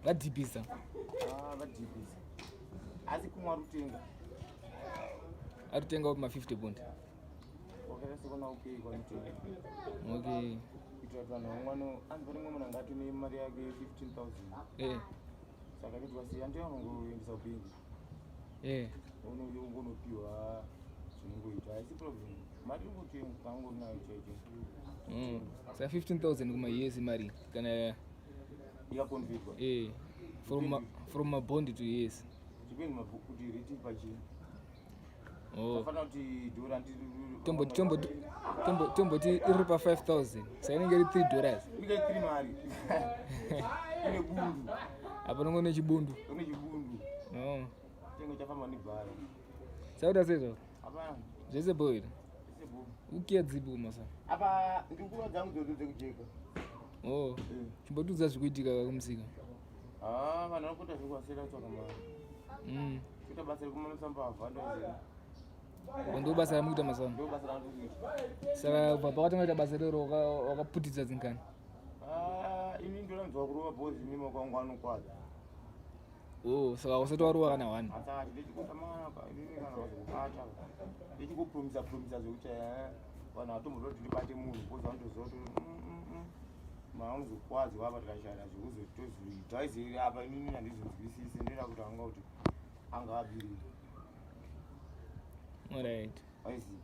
Vadhibhisa. Ah, vadhibhisa. Asi kumwe ari kutenga. Ari kutenga ma 50 bond. Wakaita sekona okay kwanotenga. Okay. Kuitira kuti vanhu vamwe vano anzi pane mumwe munhu anga atone mari yake 15,000. Eh. Saka kuti wasiya ndiye anongoendesa kubhengi. Eh. Unongonopiwa zvinongoita. Haisi problem. Mari ingotenga angori nayo chaicho. Saka 15,000 kuma years mari kana ikakonvertwa. Eh. From ma bond to years. Depend kuti rate pachii. Oh. Fana kuti dhora ndi Tomboti tomboti tomboti iri pa 5000. Saka inenge iri $3. Inenge 3 mari. Ine bundu. Apa nongo nechibundu. Une chibundu. Oh. Tengo chafamba nebhara. Sauda sei zvako? Hapana. Zvese bho here? Zvese bho. Ukiya dzipi kumasa? Apa ndikuva dzangu dzodzo dzekujeka. Oh. Eh. Chimbotiudza zvikuitika kumusika. Ah, vanhu vanokuita zvekuwasira kutsvaka mari. Kuita basa rekumamisa mbavha ndoziva. Ndo basa ramukuita mazuva ano? Ndo basa ramukuita. Saka kubva pakatanga kuita basa iroro wakaputidza dzingani? Ah, ini ndoranzwa kurova bhozi ini maoko angu anokwadza. Oh, saka usati warova kana one. Asati ndichikutamana inini kana vazokubata. Ndichikupromisa promisa zvekuti eh vanhu vatomboda kuti ndibate munhu because vanotoziva kuti maanozokuvadzwa apa tikashaya zvekuzotozoita aizeri apa inini handizonzwisisi ndoda kuti anga kuti anga abirira. Alright. Aizi.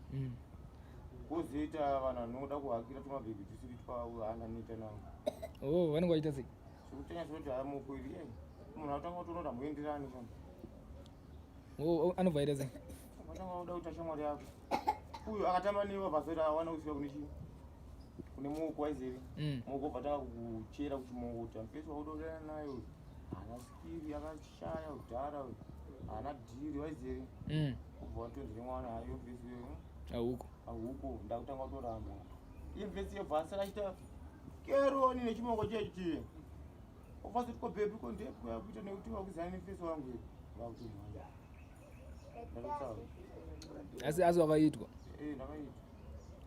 Kozoita vanhu vanoda kuhakira tumabhebhi tusiri twavo andaneta navo. Oh, vanenge vachiita sei? Zvekutenya zvinoti haya moko iri eh munhu atanga kutoona kuti hamuenderani chani. Oh, anobva aita sei? Atanga kuda kuita shamwari yako. Uyu akatamba newe pasera awana kusvika kune chii? Kune moko aizeri. Moko obva atanga kuchera kuchimoko mfesi wakuda kudana naye uyu. Haana skiri akashaya kudhara uyu. Haana dhiri waizeri. Ubva watonzi nemwana hayo mfesi uyu. Ahuko. Ahuko ndakutanga kutoramba. Iye mfesi yobva asara achita keroni nechimoko chechi. Obva azoti ko baby ko ndepi kwakuita nekuti wakuzana nemfesi wangu uyu. Vakutomhanya. Ndakutsaura. Asi asi wakaitwa. Eh ndakaitwa.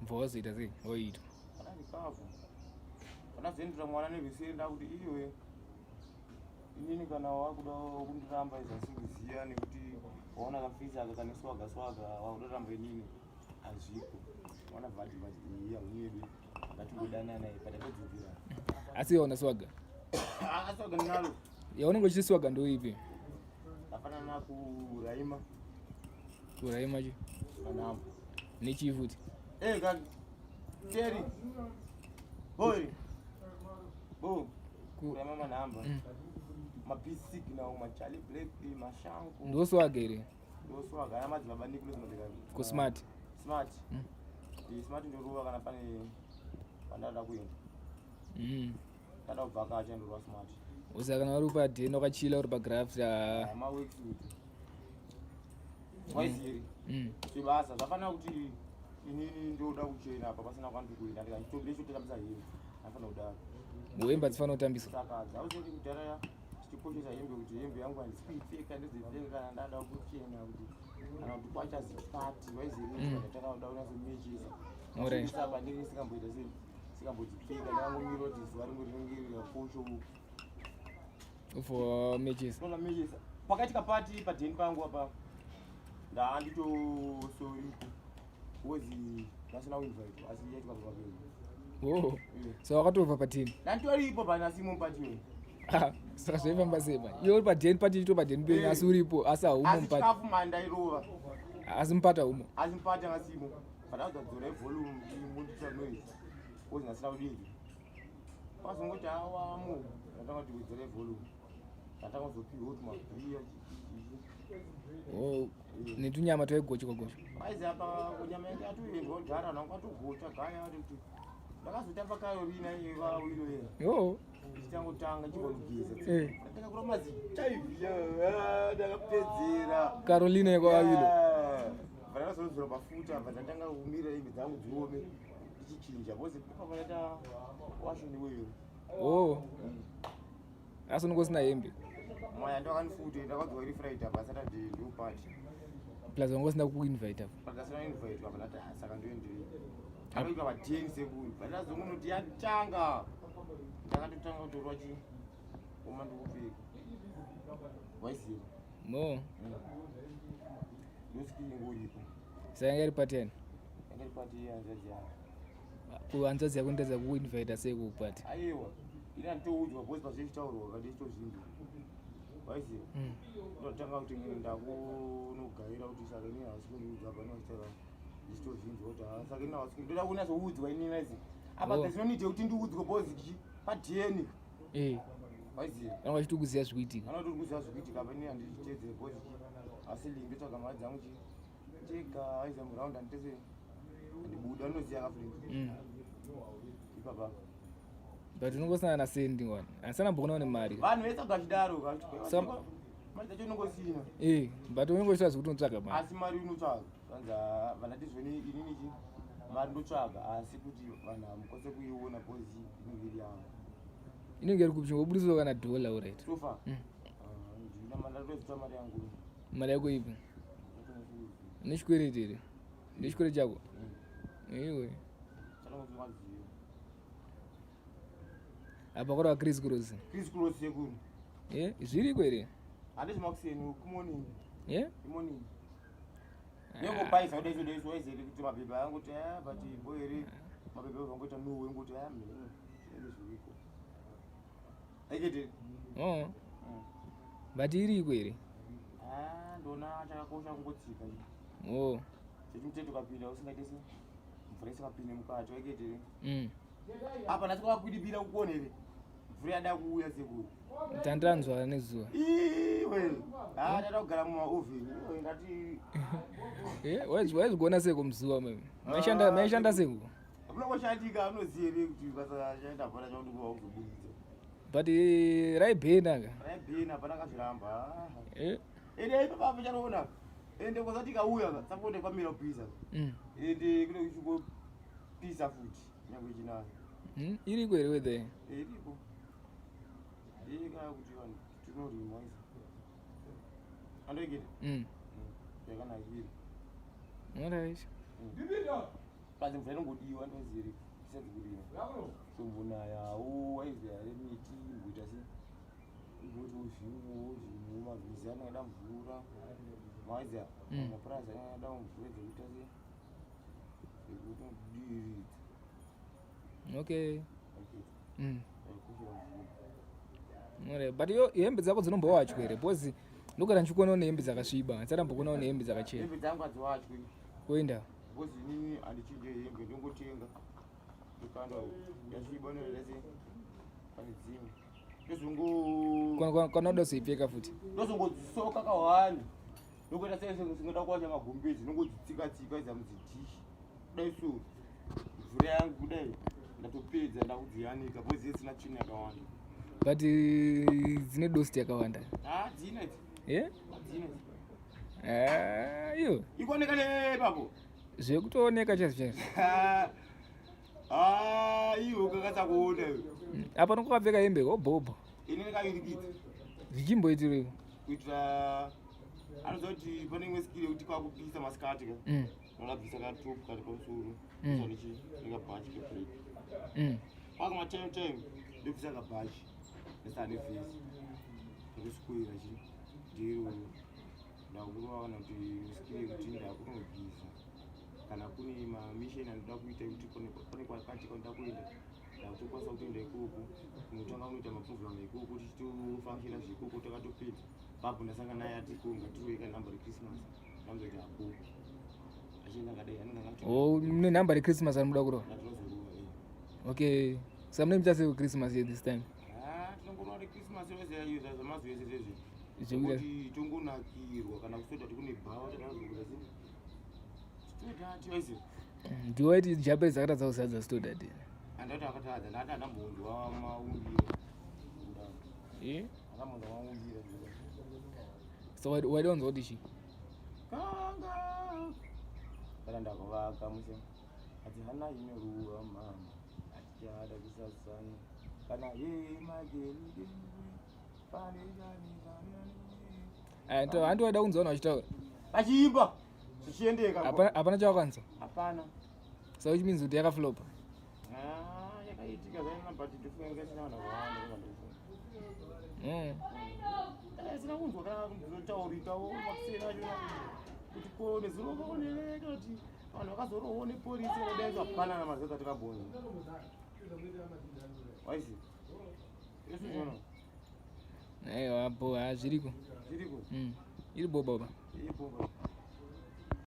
Bva wazoita sei? Waitwa. Kana ndikafa. Kana zoendera mwana nevheseri ndakuti iwe inini kana wakuda kundiramba izvi asikuziya nekuti waona kafisi aka kane swaga swaga wakutoramba inini hazviko. Wana vati vati iya unyebi ngatingodanana ipa tatodzidzira. Asi iwe una swaga? Ah, swaga ndinalo. Yaunenge uchiti swaga ndoipi? Ndafanana kuraima. Kuraima chi? Panamba. Nechii futi? Eh, kani. Terry. Boy. Bo. Kuraima manhamba. Ma P signal, ma Charlie Black, mashango. Ndo swaga here? Ndo swaga. Ana madzibaba Nicholas Madeka. Ku smart. Smart. Smart ndorova kana pane pandada kuenda. Ndada kubvakacha ndorova smart. Usa kana uri padheni wakachila uri pagraft. Ah, ma work suit. Waiziri. Chibasa zvafanira kuti inini ndoda kuchena apa pasina kwandiri kuenda ndikachitambisa hembe. Afanira kudaro. Hembe hadzifanira kutambiswa. Saka dzaucheti kudhara tichikoshesa hembe kuti hembe yangu handisi kuipfeka ndodzipfeka kana ndada kuchena kuti kana kuti kwacha zipati waiziri ndakada kunatsomechesa. Alright. Saka ndinge ndisingamboita sei singambodzipfeka ndakangomira kuti zuva rimwe rinenge rikakosho For matches. Unoona matches. Pakaitika pati padheni pangu apa ndaanditosoripo because ndasina kuinvite asi yaitika papa pedu. Oh. So wakatobva padheni. Ndanditoripo pana simo patiwe. Ah, saka zvaifamba sei manje? Iwe uri padheni pati ito padheni penyu asi uripo asi haumo Asi mupati. chikafu mandairova. Asi mupati haumo. Asi mupati angasimo. Pandakadzora volume mundita noise. Because ndasina kudini. Pazongoti awamo ndatanga kuti wedzere volume. Ndatanga kuzopiwa kuti mabhiya Oh, netunyama twaigochwa gochwa. Aizi apa kunyama yake atoendwa kudhara nangu atogocha gaya ari kuti ndakazotamba Carolina iye vawilo ye. Yo. Ndichangotanga chikondugeza. Eh. Ndakakura mazichaivhi ndakapedzera. Carolina yekwawilo. Ndakazozora mafuta apa ndatanga kumira hembe dzangu dziome ndichichinja because ipapo ndaita washing iweyo. Oh. Asi unenge usina hembe. Mwaya ndakanifuti ndakadzoka iri Friday apa Saturday ndo party. Plus wanga usina kuinvite apa. Pakasina invite apa ndati ah, saka ndoenderei. Akaitwa pa 10 sekuru. Pandazongonoti yatanga. Ndakatotanga kutorwa chi. Uma ndikupfeka. Waiziva. No. Ndosikiri ngoripo. Saka yanga iri party yani? Yanga iri party yehanzvadzi yangu. Kuhanzvadzi yako nditadza kuinvita sei kuparty? Aiwa. Ini handitoudzwa because pazvichitaurwa kati chitozvinzwa. Waiziva. Ndotanga kuti ndakunogaira kuti saka ini hasi kundiudza apa inochitaura ndichitozvinzwa kuti haa saka ini hasi ndoda kunyatsoudzwa ini waiziva. Apa there's no need yekuti ndiudzwe because padheni. Eh. Waiziva. Vanga vachitokuziva zvikuitika. Vanoda kuziva zvikuitika apa ini handichiteedzere because asi link ndotsvaga mari dzangu chi tega aiza muround handitese handibuda anoziva kafriend. Ipapa. But unongosangana naSendi wani. Handisana mbokuona une mari. Vanhu vese vachidaro mari dzacho unongosina. Eh, but unongoita zvekuti unotsvaga mari. Asi mari unotsvaga. Vanza vanati zvoni inini chi mari ndotsvaga asi kuti vanhu hamukwanise kuiona because inenge iri yangu. Inenge iri kupi wobudiswa kana dollar alright. Sofa. Ndina mari ndatoziva mari yangu. Mari yako ipi? Une chikwereti here? Une chikwereti chako? Iwe. Apa kureva Chris Cross. Chris Cross sekuru. Eh, zviriko here? Handizvi makuseni kumorning. Eh? Morning. Nengopaisa kudai so dai so waizere kuti mabhebhe angu kuti ah but boy here mabhebhe vangoita no wengoti ah mheno zvinenge zviriko. Aikete. Oh. But iriko here? Ah ndona chakakosha kungotsika. Oh. Chechimutete ukapinda usingaite se mvura isingapinde mukati waikete. Apa nhasi kwakakwidibira kukuona here? Mvura yada kuuya sekuru. Tandanzwa nezuva. Iwe. Ah ndada kugara mumaoven. Iwe ndati Eh, waizigona seko muzuva mimi. Maishanda maishanda seko. Hakuna kushandika unoziva here kuti basa shaenda hapana chaundokuva kuzoburitsa. But raibhena ka. Raibhena hapana kazviramba. Eh. Ende ipapo apo chanoona. Ende kwazati ikauya ka saponde kwamira kupisa. Ende kune kuchingopisa futi nyangwe ichinaya. Iriko here weather? Iriko. Ika kuti vanhu tinorima izvo. Andoigere? Yakanakira. Alright. Panze mvura inongodiwa ndoziva here tisadzi kurima. Sombonayawo waiziva here miti imboita se imboti zvimwewo zvimwewo mavhizi anenge ada mvura. Maiziva mapurazi anenge ada mvura dzekuita se dzekuti diridza. Okay. Okay. Alright, but yo hembe dzako dzinombowachwa here because ndogara ndichikuona une hembe dzakasviba handisati ndambokuona une hembe dzakachena. Hembe dzangu hadziwachwi. Kuenda. Because inini handichinje hembe ndongotenga ndokanda yasviba inoita se pane dzimwe. Ndozongo Kana uda kuzoipfeka futi. Ndozongodzisoka kahwani. Ndokuita sei singoda kuwacha magumbezi ndongodzitsika tsika idza mudzidhishi. Kudai so mvura yangu kudai ndatopedza ndakudziyanika because dzisina tsvina yakawanda. But dzine dosti yakawanda. Ah dzina idzi. Eh? Dzina idzi. Ah, iyo. Ikuoneka nepapo. Zvekutooneka chaizvo chaizvo. Ah, iwe ukakasa kuona iwe. Apa nokukapfeka hembe wobhobho. Ini ndakavirikidza. Zvichimboitirei? Kuitira anoziva kuti pane imwe skill yekuti kwakupisa masikati ka. Unobvisa katop kari pamusoro. Nekabhachi keblack. Kwakuma time time ndobvisa kabhachi. Ndosara nevhesi. Ndokuswera chi ndiro ndakuvaona kuti skill yekuti ndakunogeza. Kana kune mamisheni anoda kuita ekuti pane kwakati kwanoda kuenda ndakutokwanisa kutoenda ikoko kunotanga kunoita maprogram ikoko tichitofanshina zveikoko takatopedza papo ndasangana naye ati ko ngatiroika nhamba rechristmas ndamza kuti apo achienda akadai anenge akati Oh, mune nhamba rechristmas anomuda kurova? Ndatinozorova, eh. Okay. Saka mune muchita sei kuchristmas here this time? Ah, tinongorova rechristmas yose iyo zvamazuva ese zvezvi. Zvekuita Kuti tongonakirwa kana kusota tikune bhawa takazokura sei. Stodati waiziva? Ndiwe waiti japeri dzakatadza kuzadza stodati. Andati akatadza, ndati andambonzwa maungira. Eh? Andambonzwa maungira. So waida kunzwa kuti chii? Kanga. Kana ndakuvaka muse. Ati hana inoruwa mama. Atichada kusasana. Kana ye mageni. Pane chani chani. Handi waida kunzwa vanhu vachitaura. Vachiimba. Zvichiendeka. Hapana chawakanzwa. Hapana. So which means kuti yakaflopa. Ah, yakaitika zvaina but ndofunga inga isina vanhu vakawanda. Isina kunzwa kana kuzotaurikawo makuseni achona kuti ko nezuro kaoneka kuti vanhu vakazorohwa nepolisi vakadaidzwa, hapana na mazita tikabonza waisi isizvona. Aiwa, bo, ha, zviriko. Zviriko. Iri bo, baba. Iripo.